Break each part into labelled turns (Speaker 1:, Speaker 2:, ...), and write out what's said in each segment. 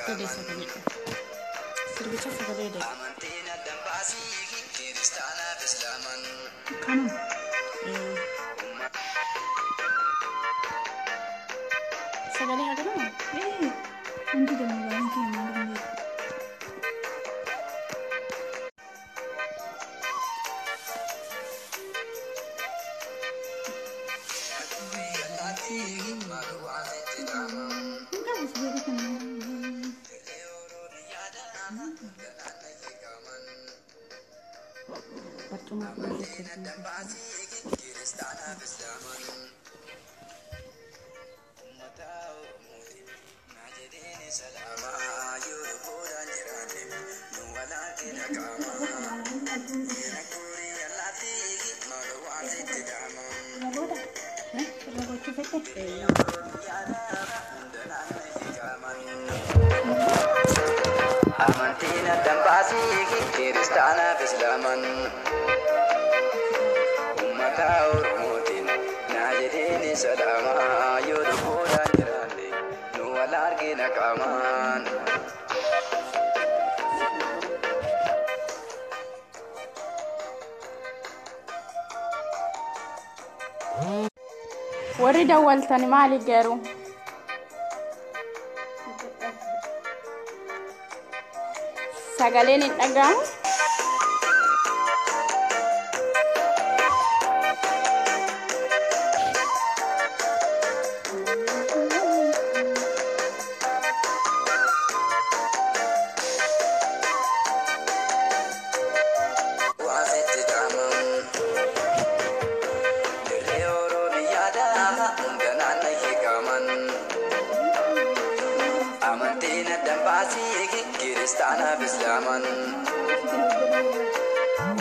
Speaker 1: Tole sagalee. Sirbicha sagalee dha.
Speaker 2: Kanuma.
Speaker 1: Sagalee haa godhamu?
Speaker 2: Ee, hundi damee keenya maal hin beeku. Hin qabu sibiila kana.
Speaker 1: Barcuma fi
Speaker 2: Irra booda? Irra gochuu fedhe?
Speaker 3: Amantiin addan baasii kiristaanaaf islaaman ummata Oromootiin naa jedheeni salaamaa yoo lubbuudhaan jiraanne nu wal argina qaamaan.
Speaker 1: Warri dawwaltan maali garuu? Sagaleen hin dhaga'amu?
Speaker 3: Waasitti dhaaman dirree Oromiyaadhaa hunda naanna hiikaman. Amantiin addan baasii kiristaanaaf islaaman.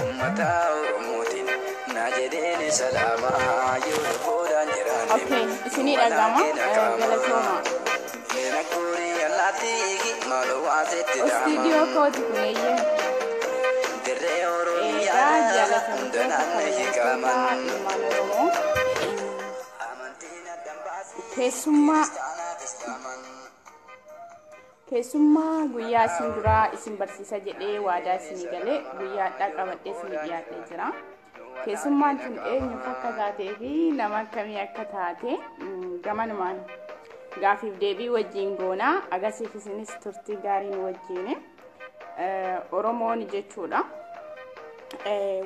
Speaker 3: Ummata Oromootiin naa jedheeni salaamaa yoo lubbuudhaan jiraanne.
Speaker 1: Okay, isinii dhaga'ama. Galatooma.
Speaker 3: Mina guurii allaattii maaloo waasitti
Speaker 1: Istiidiyoo
Speaker 3: dhaaman.
Speaker 1: kooti kun eeyyee.
Speaker 3: Dirree
Speaker 1: Egaa
Speaker 3: Oromiyaadhaa hunda
Speaker 1: jaalatamtoota
Speaker 3: naanna
Speaker 1: kabajamtoota
Speaker 3: hiikaman.
Speaker 1: ilmaan Oromoo.
Speaker 3: Amantiin addan baasii
Speaker 1: Keessummaa
Speaker 3: kiristaanaaf islaaman.
Speaker 1: Keessummaa guyyaa isin duraa isin barsiisa jedhee waadaa isinii galee guyyaa hadhaa qabadhee isinii dhiyaadhee jira. Keessummaan tun eenyuuf akka taatee fi nama akkamii akka taate gamanumaan gaafiif deebii wajjin goonaa agasiif isinis turtii gaariin wajjin Oromoon jechuudha.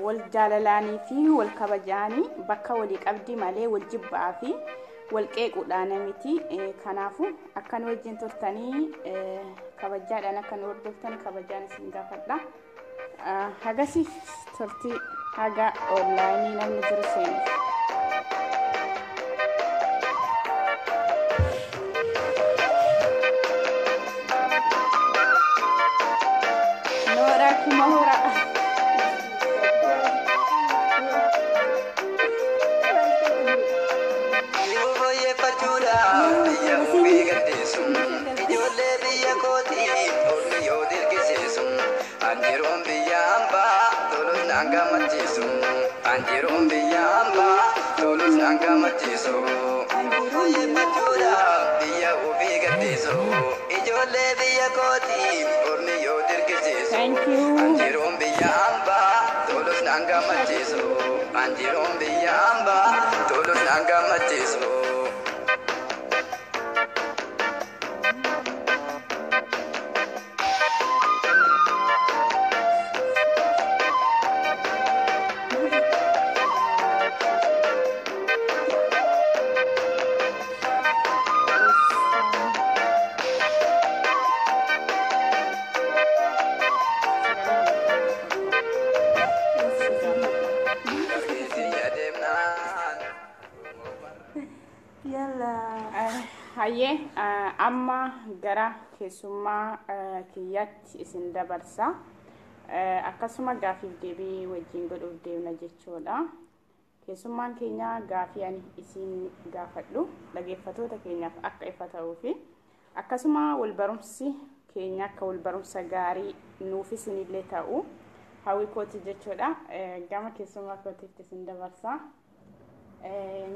Speaker 1: Wal jaalalaanii fi wal kabajaanii bakka walii qabdi malee wal jibbaa fi wal qeequudhaan miti. Kanaafuu akkan wajjin turtanii kabajaadhaan akka nu hordoftanii kabajaan isin gaafadha. Hagasiif turtii haga onlaayinii namni jiru seenuuf. Noora kuma hora.
Speaker 3: Jiruu fooyyeffachuudhaaf biyya ofii gaddeessu. Ijoollee biyya kootii ormi yoo dirqisiisu. Anjiruun biyya hambaa tolus naan gammachiisu. Anjiruun biyya hambaa tolus naan gammachiisu. Jiruu fooyyeffachuudhaaf biyya ofii gaddeessu. Ijoollee biyya kootii ormi yoo dirqisiisu.
Speaker 1: Thank you.
Speaker 3: Anjiruun biyya hambaa tolus naan gammachiisu. Anjiruun biyya hambaa tolus naan gammachiisu. Biyya deemnaan.
Speaker 2: Yalla.
Speaker 1: Hayyee, amma gara keessummaa kiyyaatti isin dabarsa. Akkasuma gaafiif deebii wajjin godhuuf deemna jechuudha. Keessummaan keenya gaafii ani isin gaafadhu dhaggeeffattoota keenyaaf akka ifa ta'uu fi akkasuma wal barumsi keenya akka wal barumsa gaarii nuuf isinillee ta'u hawwii kooti jechuudha. Gama keessummaa kootiitti isin dabarsa.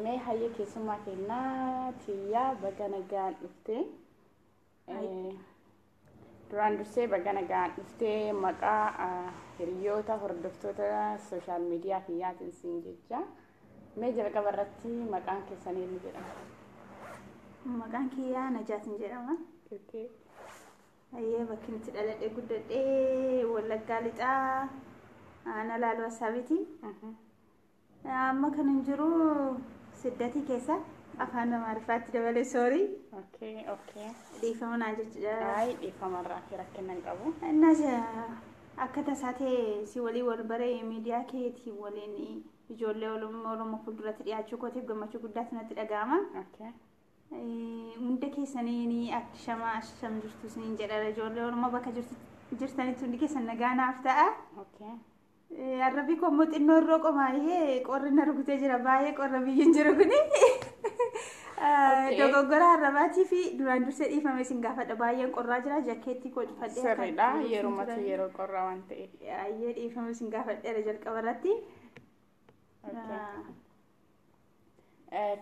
Speaker 1: Mee hayyee keessummaa kennaa tiyyaa baga nagaan dhufte. Duraan dursee baga nagaan dhuftee maqaa hiriyoota hordoftoota sooshaal miidiyaa kiyyaatiin siin jecha. Mee jalqaba irratti maqaan keessan eenyu jedhama?
Speaker 2: Maqaan kiyyaa Najaatin jedhama. Hayyee bakki nuti dhaladhee guddadhee Wallaggaa Lixaa aanaa Laaloo Asaabiiti. Amma kan hin jiru siddatii keessa afaan Amaariffaatti dabalee soorii. Dhiifama naa jechuudha.
Speaker 1: Ayi dhiifamarraa fi rakkina hin qabu.
Speaker 2: Innas akka tasaa ta'e si walii wal baree miidiyaa keetii waliin ijoollee Oromoo fuulduratti dhiyaachuu kootiif gammachuu guddaatu natti dhaga'ama. Hunda keessanii ashama asham jirtu isiniin jedha ijoollee Oromoo bakka jirtanitti hundi keessan nagaa naaf ta'a. Arrabbii koo immoo xinnoo irroo qomaayee qorri na rukutee jira baay'ee qorra biyyi hin jiru kuni. Dogoggora arrabaatii fi duraan dursee dhiifame isin gaafadha baay'een qorraa jira jakkeettii koo cufadhee.
Speaker 1: Sirriidha yerumatu yeroo qorraa waan ta'eef.
Speaker 2: Baay'ee dhiifame isin gaafadheera jalqaba irratti.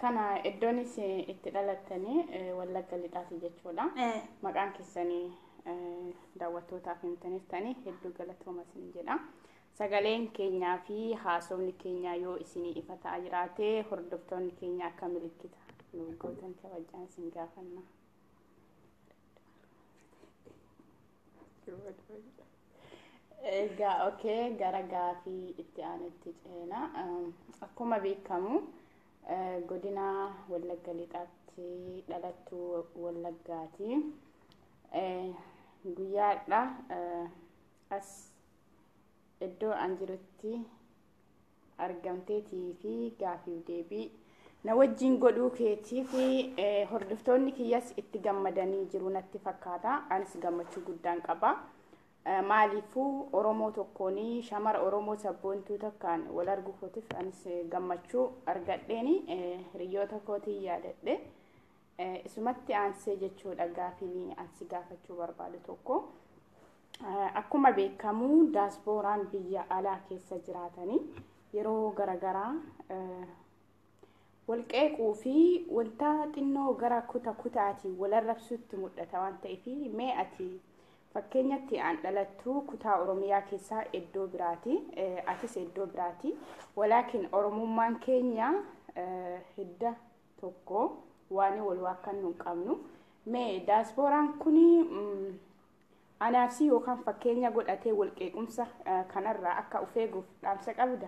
Speaker 1: Kana iddoon isin itti dhalattanii Wallagga Lixaati jechuudha. Maqaan keessanii daawwattootaaf himtaniirtanii hedduu galatooma isin jedha. Sagaleen keenyaa fi haasofni keenya yoo isinii ifa ta'aa jiraate hordoftoonni keenya akka milikkita nu gootan kabajaan isin gaafanna. Egaa okee gara gaafii itti aanutti ceena. Akkuma beekamu godina Wallagga Lixaatti dhalattuu Wallaggaati. Guyyaadha as iddoo an jirutti argamteetii fi gaafiif deebii na wajjin godhuu keetii fi hordoftoonni kiyyas itti gammadanii jiru natti fakkaata. Anis gammachuu guddaan qaba. Maaliifuu Oromoo tokkoon shamara Oromoo sabboontuu takkaan wal arguu kootiif anis gammachuu argadheeni hiriyoota kootii yaadadhe. Isumatti aansee jechuudha gaafiin ansi gaafachuu barbaadu tokko. Akkuma beekamu daaspooraan biyya alaa keessa jiraatanii yeroo garaagaraa wal qeequu fi wanta xinnoo gara kuta kutaatiin wal arrabsuutti mul'ata waan ta'eef mee ati fakkeenyatti an dhalattuu kutaa Oromiyaa keessaa iddoo biraati atis iddoo biraati walaakin Oromummaan keenya hidda tokko waan wal waakkannu hin qabnu mee daaspooraan kuni anaafsi yookaan fakkeenya godhatee wal qeequmsa kanarraa akka of eeguuf dhaamsa qabda.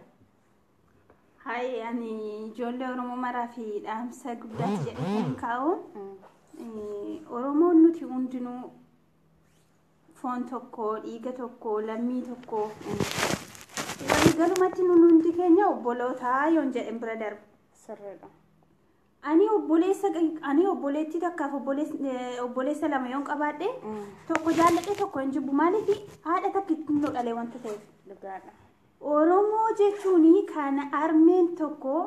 Speaker 2: Hayi ani ijoollee Oromoo maraa fi dhaamsa guddaati jedhee kan kaa'u. Oromoon nuti hundinuu foon tokko, dhiiga tokko, lammii tokko. Waliigalumatti nun hundi keenya obboloota yoon jedhan bira darba.
Speaker 1: Sirriidha.
Speaker 2: Ani obboleessa ani obboleettii takkaaf obboleessa lama yoon qabaadhe tokko jaalladhe tokko hin jibbu maaliif haadha takka ittiin nu dhale wanta ta'eef.
Speaker 1: Dhugaadha.
Speaker 2: Oromoo jechuun kan armeen tokko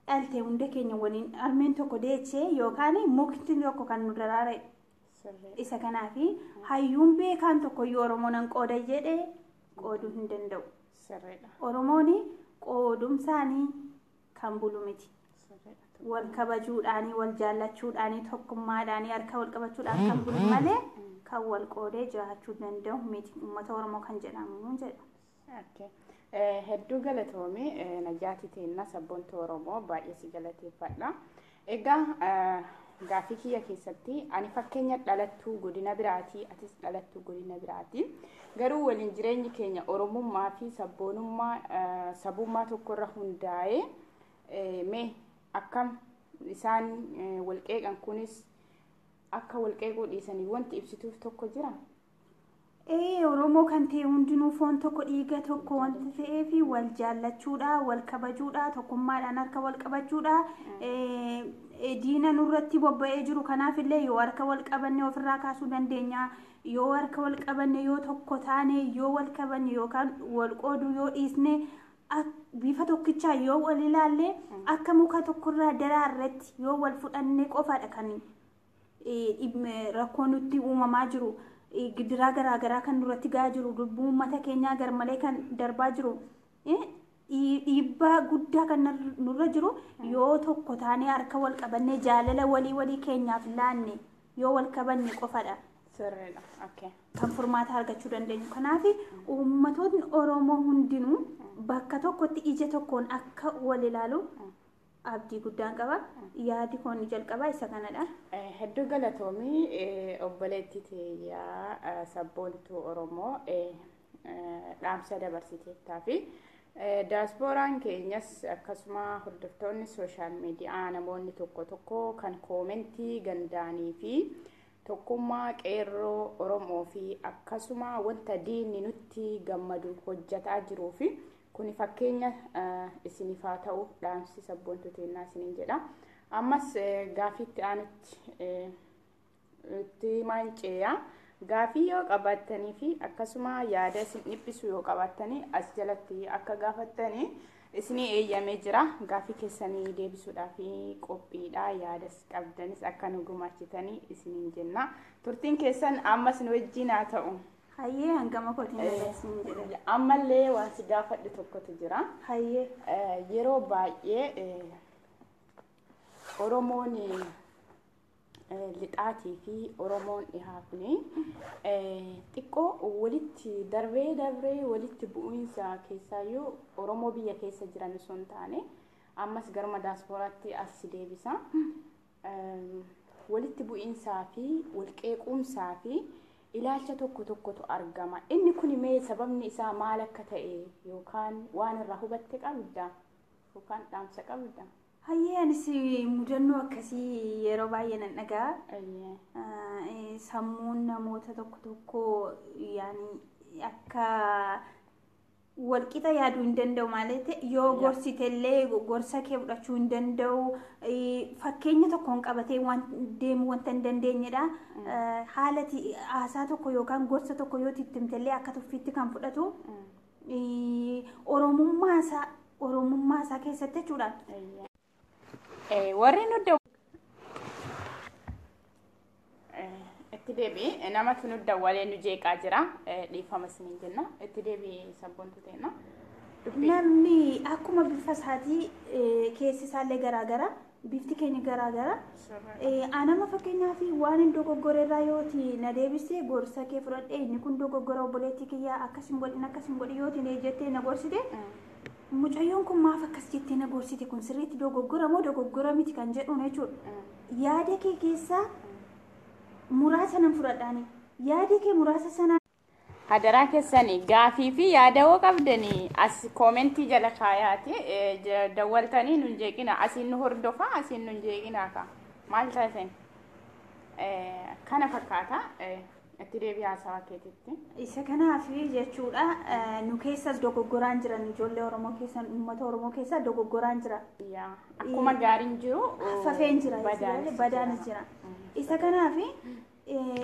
Speaker 2: dhalte hunda keenya waliin armeen tokko deechee yookaan mukti tokko kan nu daraare isa kanaafi hayyuun beekaan tokko iyyuu Oromoo nan qooda jedhee qooduu hin danda'u. Oromoon qoodumsaanii kan bulu miti. Wal kabajuudhaanii, wal jaallachuudhaanii, tokkummaadhaanii, harka wal qabachuudhaan kan bulu malee kan wal qoodee jiraachuu danda'u miti. Uummata Oromoo kan jedhamu jedha.
Speaker 1: Hedduu galatoome Najaati Teennaa sabboontuu Oromoo baay'ee si galateeffadha. Egaa gaafii kiyya keessatti ani fakkeenya dhalattuu godina biraati atis dhalattuu godina biraati. Garuu waliin jireenyi keenya Oromummaa fi sabboonummaa sabummaa tokkorra hundaa'ee mee akkam isaan wal qeeqan kunis akka wal qeequu dhiisanii wanti ibsituuf tokko jira.
Speaker 2: Oromoo kan ta'e hundinuu foon tokko dhiiga tokko wanta ta'eef wal jaallachuudha, wal kabajuudha, tokkummaadhaan harka wal qabachuudha. Diina nurratti bobba'ee jiru kanaaf illee yoo harka wal qabanne ofirraa kaasuu dandeenya. Yoo harka wal qabanne yoo tokko taane yoo wal kabanne yookaan wal qooduu yoo dhiisne bifa tokkichaa yoo wal ilaalle akka muka tokkorraa daraarratti yoo wal fudhanne qofaadha kan rakkoo nutti uumamaa jiru. Gidiraa garaagaraa kan duratti gahaa jiru lubbuu uummata keenyaa garmalee kan darbaa jiru Dhiibbaa guddaa kan nurra jiru yoo tokko taanee harka wal qabannee jaalala walii walii keenyaaf laanne, yoo wal qabanne qofadha
Speaker 1: Sirriidha. Okay.
Speaker 2: kan furmaata argachuu dandeenyu. Kanaaf uummatoonni Oromoo hundinuu bakka tokkotti ija tokkoon akka wal ilaalu abdii guddaan qaba. Yaadi koon jalqabaa isa kanadha.
Speaker 1: Hedduu galatoomii, obboleettii teeyyaa sabboontuu Oromoo, dhaamsa dabarsiteettaa fi daaspooraan keenyas akkasuma hordoftoonni social media, namoonni tokko tokko kan koomentii gandaanii fi tokkummaa qeerroo Oromoo fi akkasuma wanta diinni nutti gammadu hojjataa jiruu fi kuni fakkeenya isiniif haa ta'u dhaamsi sabboontuu teennaa isiniin jedha. Ammas gaafiitti aanutti itti maanceeyaa. Gaafii yoo qabaattanii fi akkasuma yaada isin dhiphisu yoo qabaattanii, as jalatti akka gaafattanii isinii eeyyamee jira. Gaafii keessanii deebisuudhaaf qophiidha. Yaadas qabdanis akka nu gumaachitanii isiniin jenna. Turtiin keessan ammas nu wajjin haa ta'u.
Speaker 2: Hayyee, hangama kootiin dabarsin jedha.
Speaker 1: Ammallee waan si gaafadhu tokkotu jira.
Speaker 2: Hayyee.
Speaker 1: Yeroo baay'ee Oromoon lixaatii fi Oromoon dhihaa kuni xiqqoo walitti darbee darbee walitti bu'iinsa keessaayyuu Oromoo biyya keessa jiran osoo hin taane ammas garuma daaspooraatti as deebisa. Walitti bu'iinsaa fi walqeequumsaa fi ilaalcha tokko tokkotu argama. Inni kun mee sababni isaa maal akka ta'e yookaan waan irraa hubatte qabda yookaan dhaamsa qabda?
Speaker 2: Hayyee, anis mudannoo akkasii yeroo baay'ee nan dhaga'a. Sammuun namoota tokko tokko yaani akka walqixa yaaduu hin danda'u, malee yoo gorsitellee gorsa kee fudhachuu hin danda'u. Fakkeenya tokkoon qabatee waan deemuu wanta hin dandeenyedha. Haala haasaa tokko yookaan gorsa tokko yoo itti himtellee akka tuffiitti kan fudhatu. Oromummaa isaa keessatti jechuudha.
Speaker 1: Warri nu itti deebi'i, namatu nu dawwalee nu jeeqaa jira, dhiifama isiniin jenna. Itti deebi'i, sabboontu ta'e.
Speaker 2: Namni akkuma bifa isaatii keessi isaallee garaagara, bifti keenya garaagara. Anama fakkeenyaaf waan hin dogoggorerraa yooti na deebisee gorsa kee fudhadhee, inni kun dogoggora, obboleettii kiyyaa, akkas hin godhin, akkas hin godhin yooti jettee na gorsite, mucayyoon kun maaf akkas jettee na gorsite, kun sirriitti dogoggora moo dogoggora miti kan jedhuun jechuudha. Yaada kee keessaa muraasa nan fudhadhaani. Yaada kee muraasa sana
Speaker 1: Hadaraa keessanii gaafii fi yaada hoo qabdanii as koomentii jala kaayaati. Dawwaltanii nun jeeqina, asiin nu hordofa, asiin nun jeeqina ka maal taatan kana fakkaata. Itti deebi'aa haasawaa keetitti.
Speaker 2: Isa kanaaf jechuudha, nu keessas dogoggoraan jiran, ijoollee Oromoo keessa, uummata Oromoo keessa dogoggoraan jira.
Speaker 1: Akkuma gaariin jiru
Speaker 2: fafeen jira, badaanis jira. Isa kanaaf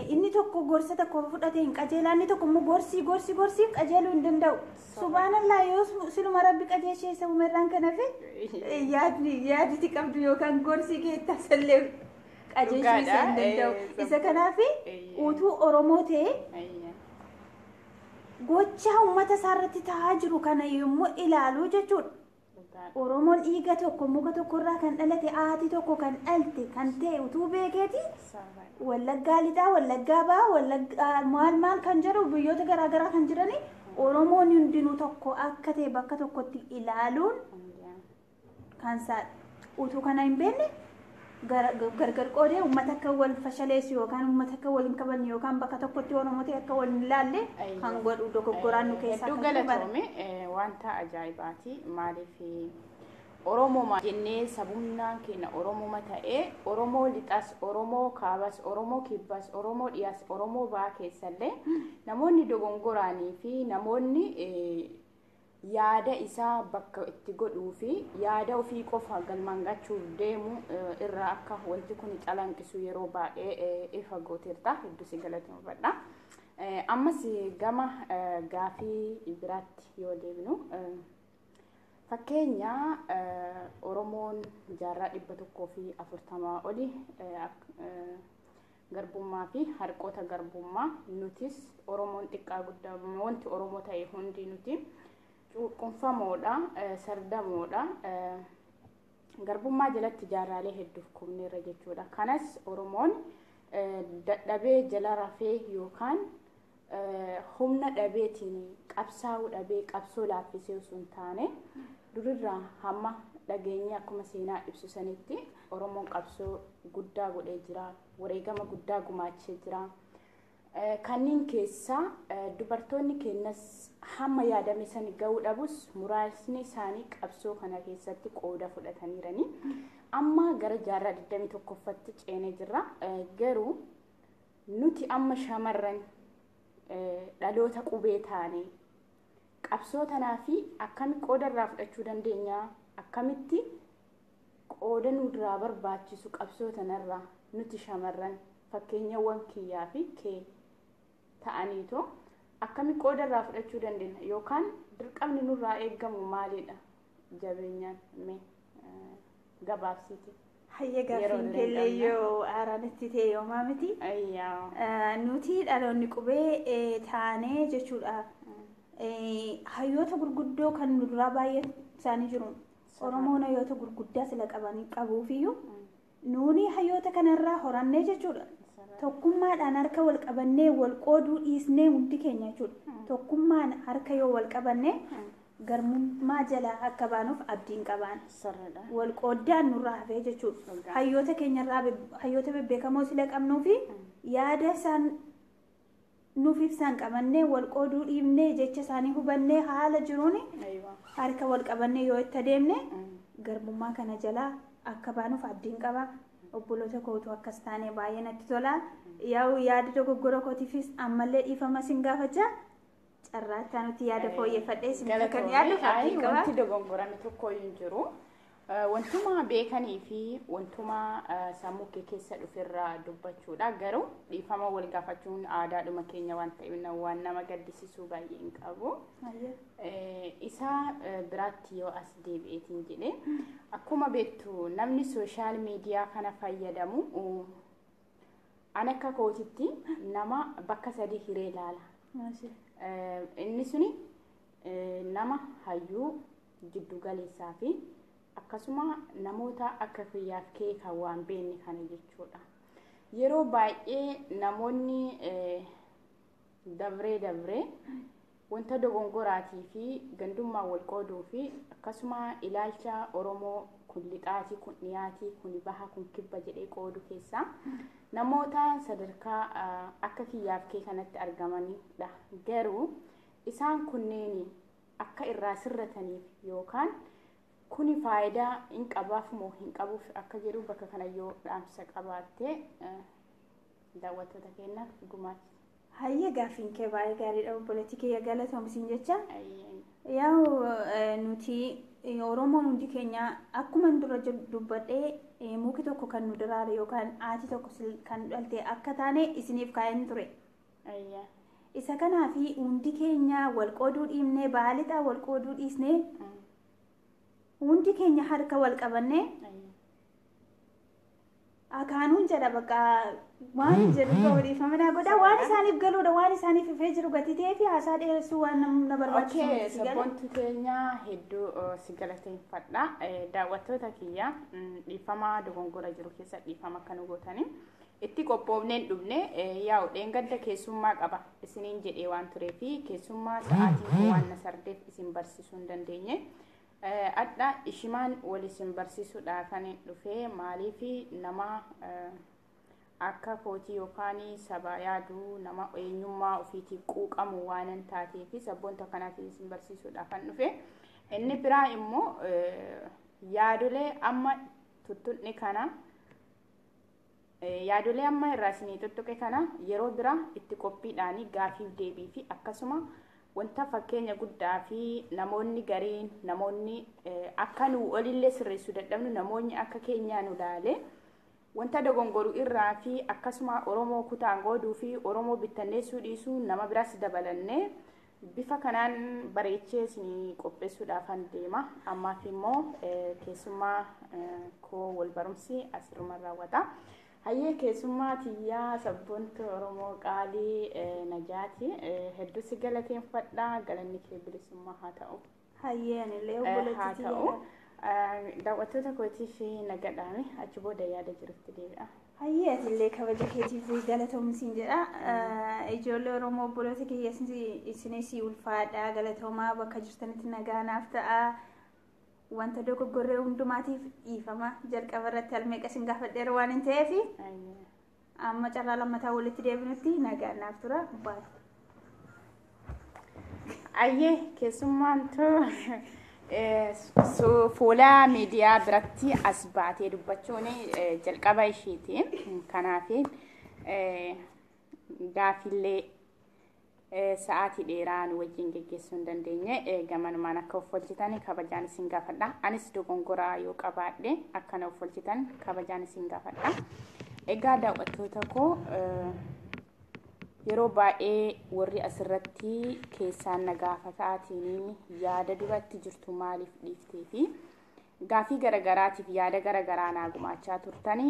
Speaker 2: inni tokko gorsa tokko fudhatee hin qajeelaa, inni tokko immoo gorsii gorsii gorsii qajeeluu hin danda'u. Subhaanallah, yoo siluma rabbi qajeelchee isa uumerraan kan hafe, yaadni yaaditi qabdu yookaan gorsii kee tasallee qajeelchuu isa hin danda'u. Isa kanaaf utuu Oromoo ta'e gochaa uummata isaarratti ta'aa jiru kana yommuu ilaalu jechuudha. Oromoon dhiiga tokko, muka tokkorraa kan dhalate, haati tokko kan dhalte kan ta'e utuu beekeeti, Wallaggaa lixaa, Wallaggaa bahaa, Wallaggaa maal maal kan jedhu, biyyoota garaagaraa kan jirani, Oromoon hundinuu tokko akka ta'e bakka tokkotti ilaaluun kan isaa utuu kana hin beekne gargar qoodee uummata akka wal fashaleessu yookaan uummata akka wal hin qabanne yookaan bakka tokkotti Oromoo ta'e akka wal hin ilaalle kan godhu dogoggoraan nu keessaa
Speaker 1: Hedduu
Speaker 2: akka jiru bara.
Speaker 1: galatoome, wanta ajaa'ibaati. Maaliif Oromoo jennee sabumnaan keenya Oromoma ta'ee, Oromoo lixas, Oromoo kaabas, Oromoo kibbas, Oromoo dhiyaas, Oromoo bahaa keessallee namoonni dogongoraanii fi namoonni yaada isaa bakka itti godhuu fi yaada ofii qofa galmaan gachuuf deemu irraa akka wanti kun calanqisu yeroo baay'ee ifa gooteerta. Hedduu si galateeffadha. Ammas gama gaafii biraatti yoo deebinu, fakkeenya Oromoon jaarraa 140 oli garbummaa fi harqoota garbummaa, nutis Oromoon xiqqaa guddaa wanti Oromoo ta'e hundi nuti Cunqurfamoodha, sardamoodha. Garbummaa jalatti jaarraalee hedduuf kufneerra jechuudha. Kanas Oromoon dadhabee jala rafee yookaan humna dhabeetiin qabsaa'uu dhabee qabsoo laaffisee osoo hin taane, durirraa hamma dhageenye akkuma seenaa ibsu sanitti Oromoon qabsoo guddaa godhee jira, wareegama guddaa gumaachee jira. Kanneen keessaa dubartoonni keenyas hamma yaadame san gahuu dhabus, muraasni isaanii qabsoo kana keessatti qooda fudhataniirani. Amma gara jaarraa 21ffaatti ceenee jirra. Garuu nuti amma shamarran dhaloota qubee taane qabsoo tanaa fi akkami qooda irraa fudhachuu dandeenya? Akkamitti qooda nu duraa barbaachisu qabsoo tanarraa nuti shamarran fakkeenyawwan kiyyaa fi kee ta'aniitoo akkami qooda irraa fudhachuu dandeenya, yookaan dirqamni nurraa eeggamu maalidha? Jabeenyaan mee gabaabsiiti.
Speaker 2: Hayya, gaaffiin keellee yoo haaraan itti ta'e yoomaa miti. Nuti dhaloonni qubee taanee jechuudha. Hayyoota gurguddoo kan nu duraa baay'ee isaanii jiru. Oromoon hayyoota gurguddaa sila qabanii qabuufiyyuu nuuni hayyoota kanarraa horannee jechuudha. Tokkummaadhaan harka wal qabannee, wal qooduu dhiisnee, hundi keenya jechuudha. Tokkummaan harka yoo wal qabannee garbummaa jalaa akka baanuuf abdiin qabaan. Wal qooddaan nurraa hafee jechuudha. Hayyoota keenyarraa, hayyoota bebbeekamoo sila qabnuu fi yaada isaan nuuf ibsaan qabannee, wal qooduu dhiibnee, jecha isaanii hubannee, haala jiruun harka wal qabannee yoo itti adeemne garbummaa kana jalaa akka baanuuf abdiin qaba. Obboloota kootu akkas taane baay'ee natti tola. Yaa'u, yaada dogoggora kootiifis ammallee dhiifama sin gaafachaa, carraa itti nuti yaada fooyyeffadhee sin kan yaadu abdiin qaba.
Speaker 1: Wanti dogongorame tokko hin jiru. Wantuma beekanii fi wantuma sammuu kee keessa dhuferraa dubbachuudha. Garuu dhiifama wal gaafachuun aadaadhuma keenya waan ta'eef waan nama gaddisiisuu baay'ee hin qabu. Isa biraatti yoo as deebi'eetiin jedhe, akkuma beektu namni social media kana fayyadamu an akka kootitti nama bakka sadii hiree ilaala. Inni suni nama hayyuu, jiddu galeessaa fi akkasuma namoota akka kiyyaaf kee kan waan beekne kana jechuudha. Yeroo baay'ee namoonni dabree dabree wanta dogongoraatii fi gandummaa wal qooduu fi akkasuma ilaalcha Oromoo kun lixaatii, kun dhiyaatii, kun baha, kun kibba jedhee qoodu keessaa namoota sadarkaa akka kiyyaaf kee kanatti argamanidha. Garuu isaan kunneen akka irraa sirrataniif yookaan kuni faayidaa hin qabaaf moo hin qabuuf akka jedhu bakka kana yoo dhaamsa qabaatte daawwattoota keenyaaf gumaachi.
Speaker 2: Hayya, gaaffiin kee baay'ee gaariidha, obboleettii kiyya, galatoomsiin jecha. Yaa'u, nuti Oromoon hundi keenya akkuma dura dubbadhee muki tokko kan nu daraare yookaan haati tokko kan dhalte akka taane isiniif kaa'een ture. Isa kanaafi hundi keenya wal qooduu dhiibnee, baalixaa wal qooduu dhiisnee, hundi keenya harka wal qabannee akaanuun jedha, bakka waan jedhu qabu, dhiifama naa godha, waan isaaniif galuudha, waan isaaniif ifee jiru gatii ta'ee fi haasaa dheeressuu waan na barbaachisu.
Speaker 1: Okay, sabboontu keenya, hedduu si galateeffadha. Daawwattoota kiyya, dhiifama dogongora jiru keessa dhiifama akka nu gootanii itti qophoofneen dhufne. Yaa'u, dheengadda keessummaa qaba isiniin jedhee waan tureefi keessummaa sa'aatiin waan na sardeef isin barsiisuu hin dandeenye. Adha ishimaan wal isin barsiisuudhaafan dhufee, maaliif nama akka kootii yookaan saba yaaduu, nama eenyummaa ofiitiif quuqamu waanan taatee fi sabboonta kanaatiin isin barsiisuudhaafan dhufe. Inni biraa immoo yaadolee amma tuttuqne kana, yaadolee amma irraa isinii tuttuqe kana yeroo biraa itti qophiidhaanii gaafiif deebii fi akkasuma wanta fakkeenya guddaa fi namoonni gariin, namoonni akka nu olillee sirreessuu dadhabnu, namoonni akka keenyaa nu laale wanta dogongoru irraa fi akkasuma Oromoo kutaan qooduu fi Oromoo bittanneessuu dhiisuu nama biraas dabalannee bifa kanaan bareechee isinii qopheessuudhaafan deema. Ammaaf immoo keessummaa koo wal barumsi asirruma raawwata. Hayyee, keessummaa tiyyaa sabboontu Oromoo qaalii Najaati, hedduu si galateeffadha. Galanni kee bilisummaa haa ta'u.
Speaker 2: Hayyee, anillee
Speaker 1: Haa
Speaker 2: obboleettii
Speaker 1: ta'u, daawwattoota kootiif nagadhaame, achi booda yaada jirutti deebi'a.
Speaker 2: Hayyee, atillee kabaja keetiif galatoomsiin jedha. Ijoollee Oromoo, obboloota kiyya, isinis ulfaadhaa, galatoomaa, bakka jirtanitti nagaa naaf ta'a. Wanta dogoggorree hundumaatiif dhiifama. Jalqaba irratti almeeqa isin gaafadheera waan hin ta'eef, amma carraa lammataa walitti deebinutti nagaa naaf tura. Baay'ee.
Speaker 1: Ayyee, keessummaantu fuula miidiyaa biratti as baatee dubbachuun jalqaba isheeti. Kanaaf gaafillee sa'aatii dheeraa nu wajjin geggeessuu hin dandeenye, gamanumaan akka of oolchitan kabajaan isin gaafadha. Anis dogongoraa yoo qabaadhe akkana of oolchitan kabajaan isin gaafadha. Egaa daawwattoota koo, yeroo baay'ee warri asirratti keessaan na gaafataatiin yaada duratti jirtu maaliif dhiiftee fi gaafii garagaraatiif yaada garagaraa naa gumaachaa turtani,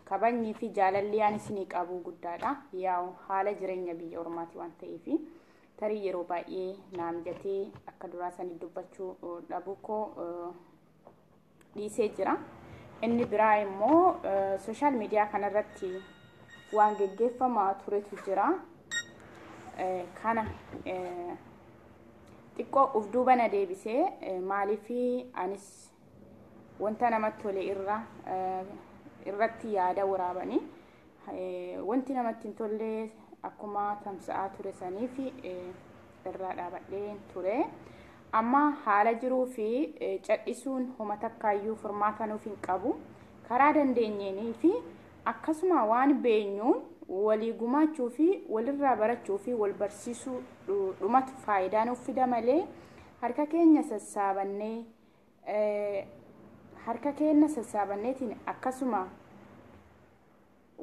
Speaker 1: kabajnii fi jaalalli ani isinii qabu guddaadha. Yaa'u haala jireenya biyya ormaati waan ta'eef tarii yeroo baay'ee naa mijatee akka duraa sanii dubbachuu dhabuu koo dhiisee jira. Inni biraa immoo social media kanarratti waan geggeeffamaa turetu jira. Kana xiqqoo uf duuba na deebisee, maaliif anis wanta namatti tole irra irratti yaada waraabanii wanti namatti hin tolle akkuma tamsa'aa ture saniif irraa dhaabadhee ture. Amma haala jiruu fi cadhisuun homa takkaayyuu furmaata nuuf hin qabu. Karaa dandeenyeenii fi akkasuma waan beenyuun walii gumaachuu fi walirraa barachuu fi wal barsiisuu dhumatu faayidaa nuuf fida malee, harka keenya sassaabanneetiin akkasuma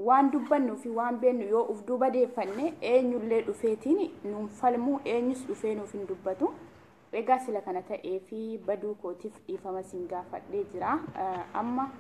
Speaker 1: waan dubbannuu fi waan beennu yoo uf duuba deeffanne, eenyullee dhufeetiin nuun falmuu, eenyus dhufee nuuf hin dubbatu. Egaa sila kana ta'ee fi baduu kootiif dhiifama sin gaafadhee jira. Amma